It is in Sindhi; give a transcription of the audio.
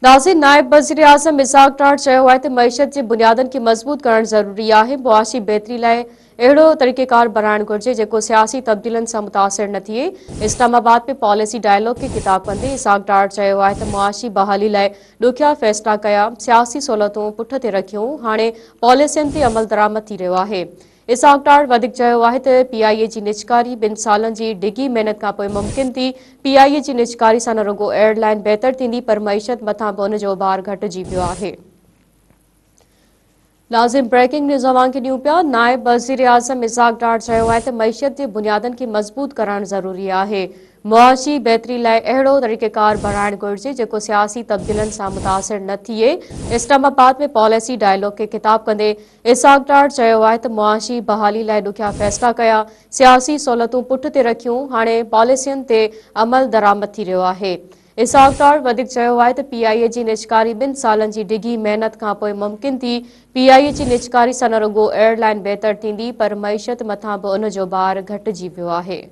ناظرين نائب وزيراعظم اسحاق ڊار چيو آهي ته معيشت جي بنيادن کي مضبوط ڪرڻ ضروري آهي، معاشي بهتري لاء اهڙو طريقيڪار بڻائڻ گهرجي جيڪو سياسي تبديلين سان متاثر نه ٿئي. اسلام آباد ۾ پاليسي ڊائلاگ کي خطاب ڪندي اسحاق ڊار چيو آهي ته معاشي بحالي لاء ڏکيا فيصلا ڪيا، سياسي سهولتون پٺ تي رکيون، هاڻي پاليسين تي عملدرآمد ٿي رهيو آهي. اسحاق ڊار وڌيڪ چيو آهي ته پي آء اي جي نجڪاري ٻن سالن جي ڊگهي محنت کانپوء ممڪن ٿي، پي آء اي جي نجڪاري سان نه رڳو ايئر لائن بهتر ٿيندي پر معيشت مٿان به ان جو بار گهٽجي ويو آهي. لازم بريڪنگ نيوز اوهان کي ڏيون پيا، نائب وزيراعظم اسحاق ڊار چيو آهي ته معيشت جي بنيادن کي مضبوط ڪرڻ ضروري آهي، معاشي بهتري لاء اهڙو طريقيڪار بڻائڻ گهرجي جيڪو سياسي تبديلين سان متاثر نه ٿئي. اسلام آباد ۾ پاليسي ڊائلاگ کي خطاب ڪندي اسحاق ڊار چيو آهي ته معاشي بحالي لاء ڏکيا فيصلا ڪيا، سياسي سهولتون پٺ تي رکيون، هاڻي پاليسين تي عمل درآمد ٿي رهيو آهي. اسحاق ڊار وڌيڪ چيو آهي ته پي آء اي جي نجڪاري ٻن سالن جي ڊگهي محنت کانپوء ممڪن ٿي، پي آء اي جي نجڪاري سان نه رڳو ايئر لائن بهتر ٿيندي پر معيشت مٿان به ان جو بار گهٽجي ويو آهي.